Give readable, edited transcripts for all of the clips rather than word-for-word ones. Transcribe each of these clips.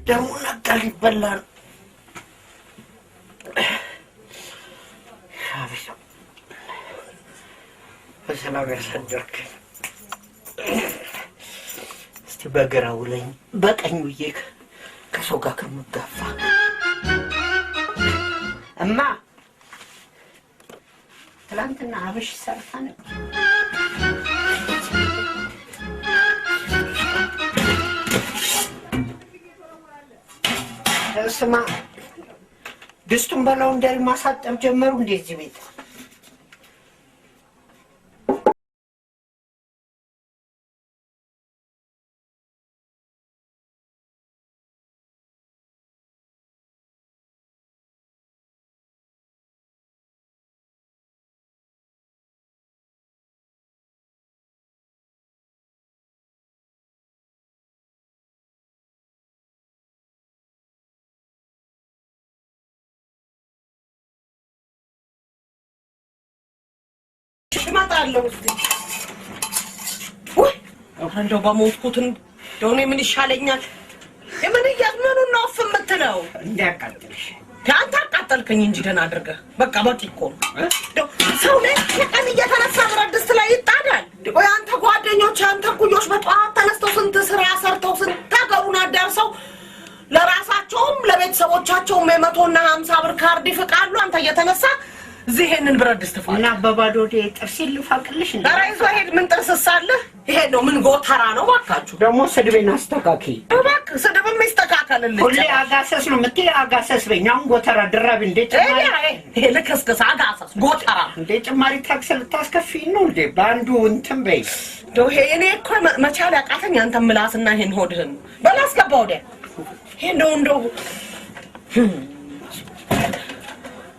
ደግሞ ነጋ ሊበላ ነው። አቤት በሰላም ያሳደርከኝ። እስቲ በግራ ውለኝ በቀኝ ውዬ ከሰው ጋር ከምጋፋ። እማ ትላንትና አብሽ ሰርታ ነበር። ስማ ድስቱን በ laundry ማሳጠብ ጀመሩ እንዴ እዚህ ቤት? እመጣለሁ እስኪ። ውይ እንደው በሞትኩት እንደው እኔ ምን ይሻለኛል? ምን ምኑን ነው እፍ የምትለው? እንዳያቃጥልሽ። አንተ አቃጠልከኝ እንጂ ደህና አድርገህ። በቃ በቂ እኮ ነው። እንደው ሰው ላይ ቀን እየተነሳ ብረት ድስት ላይ ይጣዳል። ቆይ አንተ ጓደኞች፣ አንተ እኩዮች በጠዋት ተነስተው ስንት ስራ ሰርተው ስንት ሀገሩን አዳርሰው ለራሳቸውም ለቤተሰቦቻቸውም የ150 ብር ካርድ ይፍቃሉ። አንተ እየተነሳ እዚህ ይሄንን ብረት ድስት ፋቅ እና በባዶ ሆዴ ጥርሴን ልፋቅልሽ እንዴ? ኧረ ይዞ ሄድ። ምን ጥርስ አለህ? ይሄ ነው ምን ጎተራ ነው እባካችሁ። ደግሞ ስድቤን አስተካክይ። እባክህ ስድብም ይስተካከልልኝ። ሁሌ አጋሰስ ነው የምትይ፣ አጋሰስ በይኝ። አሁን ጎተራ ድራቢ እንዴ ጭማሪ ይሄ ልክስክስ አጋሰስ ጎተራ እንዴ ጭማሪ ታክስ ልታስከፍይኝ ነው እንዴ? በአንዱ እንትን በይ። እንደው ይሄ እኔ እኮ መቻል ያቃተኝ አንተ ምላስና ይሄን ሆድህን በል አስገባ ወዲያ። ይሄ እንደው እንደው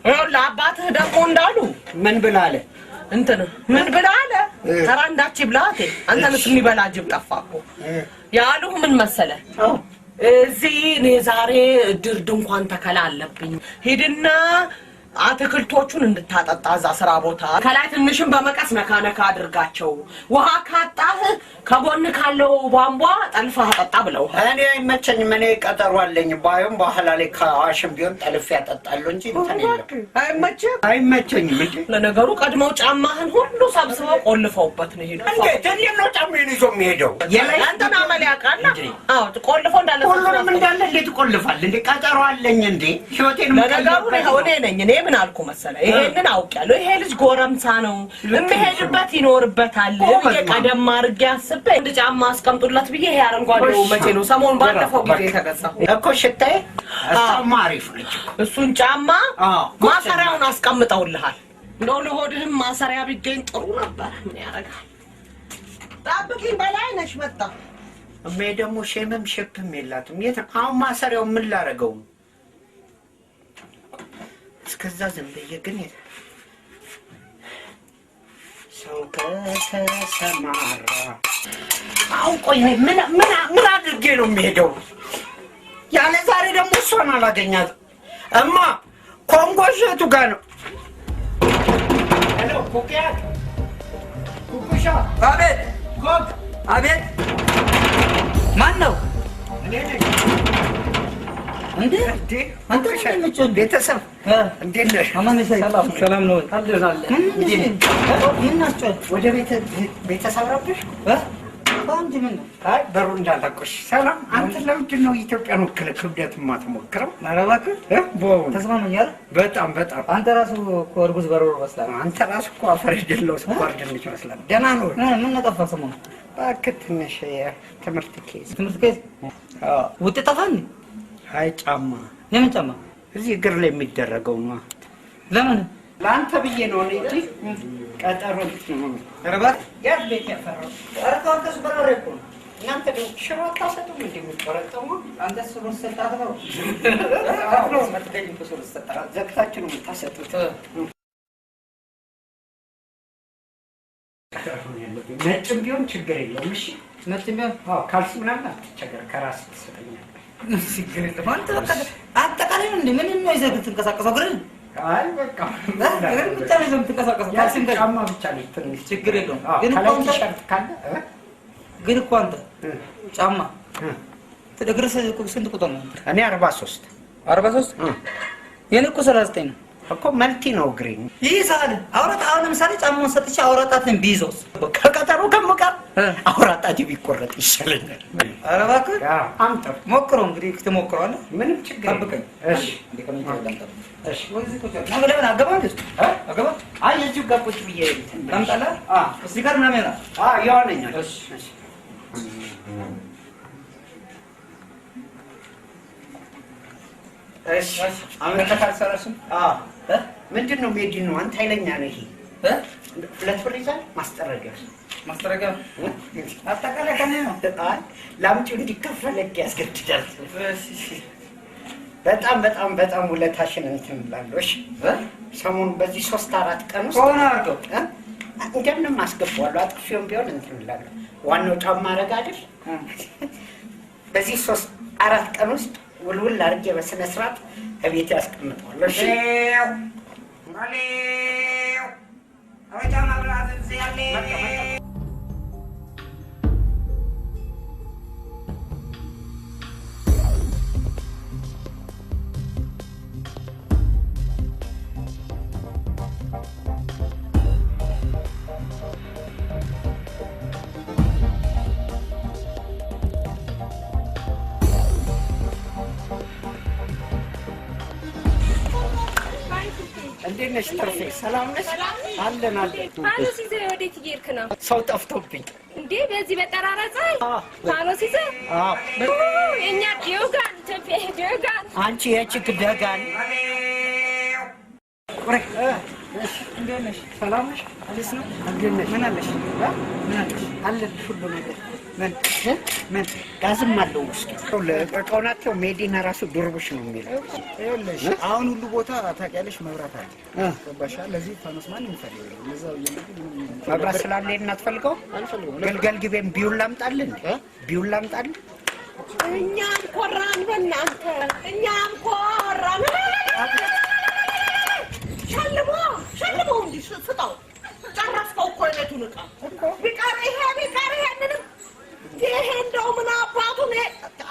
ይኸውልህ አባትህ ደግሞ እንዳሉ ምን ብለህ አለ? እንትን ምን ብለህ አለ? ተራ እንዳች ብለህ አንተንስ የሚበላ ጅብ ጠፋ እኮ። ያሉህ ምን መሰለህ? እዚህ እኔ ዛሬ እድር ድንኳን ተከላ አለብኝ። ሂድና አትክልቶቹን እንድታጠጣ እዛ ስራ ቦታ ከላይ ትንሽም በመቀስ ነካ ነካ አድርጋቸው። ውሃ ካጣህ ከጎን ካለው ቧንቧ ጠልፈህ አጠጣ ብለው። እኔ አይመቸኝም። እኔ ቀጠሮ አለኝ። ባይሆን በኋላ ላይ ከአዋሽም ቢሆን ጠልፌ ያጠጣለሁ እንጂ እንትን የለም። አይመችም? አይመቸኝም እንዴ። ለነገሩ ቀድመው ጫማህን ሁሉ ሰብስበው ቆልፈውበት ነው የሄዱት። እንዴት እንዴት ነው ጫማዬን ይዞ የሚሄደው? አንተን አመል ያውቃል። አዎ ቆልፎ እንዳለ ሁሉንም እንዳለ እንዴት ይቆልፋል እንዴ? ቀጠሮ አለኝ እንዴ? ህይወቴን ለነገሩ እኔ ነኝ። እኔ ምን አልኩ መሰለህ? ይሄንን አውቄያለሁ። ይሄ ልጅ ጎረምሳ ነው፣ የሚሄድበት ይኖርበታል ብዬ ቀደም አድርጌ አስቤ አንድ ጫማ አስቀምጡለት ብዬ ይሄ አረንጓዴው መቼ ነው ሰሞኑን ባለፈው ጊዜ የተገዛው እኮ ሽታዬ። እሷማ አሪፍ ነች እኮ እሱን ጫማ ማሰሪያውን አስቀምጠውልሃል። እንደው ለሆድህም ማሰሪያ ቢገኝ ጥሩ ነበር። ምን ያደርጋል? ጠብቂኝ፣ በላይ ነሽ መጣ። እሜ ደግሞ ሼምም ሼፕም የላትም። የት አሁን ማሰሪያው ምን ላደርገው? እስከዛ ዝም ብዬ ግን ሰው ከተሰማራ አሁን ቆይ ምን ምን ምን አድርጌ ነው የሚሄደው? ያለ ዛሬ ደግሞ እሷን አላገኛትም። እማ ኮንጎ እሸቱ ጋር ነው። Hello ኩኪያት ኩኩሻ። አቤት ኮክ። አቤት። ማን ነው? እኔ ነኝ። እንዴ አንተ ቤተሰብ እንዴት ነሽ? ሰላም ነው። ምን ናቸው? ወደ ቤተሰብ ረብሽ? እንጂ ምን ነው? አይ በሩ እንዳላቆሽ። ሰላም። አንተ ለምንድን ነው ኢትዮጵያን ወክለህ ክብደት የማትሞክረው? ኧረ እባክህ ተስማማኝ አይደል? በጣም በጣም። አንተ ራሱ እኮ እርጉዝ በረሮ ይመስላል። አንተ ራሱ እኮ አፈር የደለው ስኳር ድንች ይመስላል። ደህና ነው? ምን ነው ጠፋህ ሰሞኑን? እባክህ ትንሽ የትምህርት case። ትምህርት case? ውጤት ጠፋህ እንዴ? አይ ጫማ። የምን ጫማ? እዚህ እግር ላይ የሚደረገው ነው። ለምን? ለአንተ ብዬ ነው እኔ እንጂ ቀጠሮ ኧረ እባክህ ያዝ ቤት ያፈራው። ኧረ ተው አንተ እሱ በርበሬ እኮ ነው። እናንተ ደግሞ ሽሮ አታሰጡም እንዴ? የሚቆረጠመው አንተ ሽሮ ስትሰጥ አትበለው። ዘግታችሁ ነው የምታሰጡት። ነጭም ቢሆን ችግር የለውም። እሺ ነጭም ቢሆን አዎ፣ ካልሲ ምናምን አትቸገር፣ ከራስህ ትሰጠኛለህ። ችግር የለም። አንተ በቃ አጠቃላይ ነው እንዴ? ምን ነው ይዘህ የምትንቀሳቀሰው? እግርህን? አይ በቃ እግርህን ብቻ ነው ይዘህ የምትንቀሳቀሰው። ካልሲም ጫማ ብቻ ነው ትንሽ ችግር የለውም። ግን እኮ ቲሸርት ካለ ግን እኮ አንተ ጫማ እግርህ ስንት ቁጥር ነው? እኔ 43። 43? የኔ እኮ 39 ነው እኮ። መልቲ ነው እግሬ። ይይዛል። አውራጣ አሁን ለምሳሌ ጫማውን ሰጥቼ አውራጣትን ቢይዘውስ? ከቀጠሮ ከምቀር አውራጣቴ ቢቆረጥ ይሻለኛል። ኧረ እባክህ አምጣው። ሞክረው እንግዲህ ትሞክረዋለህ። ምንም ችግር የለም። ጠብቀኝ። እሺ። እንዴ ከመኝታ ላምጣ። እሺ። ወይዚህ ቁጭ በል። ለምን አገባ እንዴ? አገባ? አይ እዚሁ ጋር ቁጭ ብዬ እንትን ላምጣልህ? አዎ። እዚህ ጋር ምናምን ይሆናል። አዎ ይሆነኛል። እሺ። እሺ። አሁን ካልሰራሽም አዎ። ምንድን ነው ሜዲ ነው? አንተ ኃይለኛ ነህ። ይሄ 2 ብር ይዛል ማስጠረጊያ። ማስጠረጊያ አጠቃላይ ከእኔ ነው። አይ ላምጪው እንዲከፈለግ ያስገድዳል። በጣም በጣም በጣም ውለታሽን እንትን እላለሁ። እሺ ሰሞኑን በዚህ 3-4 ቀን ውስጥ ከሆነ አድርገው እንደምንም አስገባዋለሁ። አጥፌውም ቢሆን እንትን እላለሁ። ዋናው ጫማ አደረግ አይደል? በዚህ 3-4 ቀን ውስጥ ውልውል አድርጌ በስነ ስርዓት እቤቴ አስቀምጠዋለሁ። እሺ እንዴት ነሽ ትርፌ? ሰላም ነሽ? አለን አለን። ፋኖስ ይዘህ ወዴት እየሄድክ ነው? ሰው ጠፍቶብኝ። እንዴ በዚህ በጠራራ ፀሐይ ፋኖስ ይዘህ? አዎ። የእኛ ዲዮጋን ኢትዮጵያ ዲዮጋን። አንቺ የችክ ደጋን። እንዴት ነሽ? ሰላም ነሽ? አዲስ ነው? እንዴት ነሽ? ምን አለሽ? ምን አለሽ? አለልሽ ሁሉ ነገር። ምን ምን ጋዝም አለው ውስጡ። እቃውን አትይው። ሜዲና ራሱ ዱርቡሽ ነው የሚለው። ይኸውልሽ አሁን ሁሉ ቦታ ታውቂያለሽ መብራት አለ። ገባሽ? ለዚህ ፋኖስ ማንም የሚፈልገው የለም። እዛው እየመጡ ምንም መብራት ስላለ እናትፈልገው አልፈልገውም። ግልገል ጊቤም ቢዩን ላምጣልህ እንዴ? ቢዩን ላምጣልህ? እኛም ኮራን በእናንተ እኛም ኮራን። ሸልሞ ሸልሞ እንዲህ ስጠው። ጨረስከው እኮ የቤቱን ዕቃ ቢቀር ይሄ ቢቀር ይሄንንም ይሄ እንደው ምን አባቱ ነው?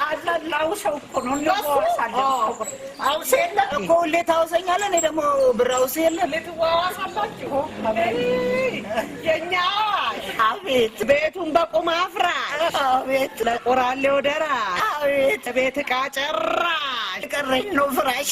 አላውሰው እኮ ነው እንዋዋሳለን። አውሴ የለ እኮ ሁሌ ታውሰኛለህ። እኔ ደግሞ ብር አውሴ የለ። ልትዋዋሳላችሁ። የኛ አቤት ቤቱን በቁም አፍራሽ፣ አቤት ለቆራሌው ደራሽ፣ አቤት ቤት ዕቃ ጨራሽ ቀረኝ ነው ፍራሽ።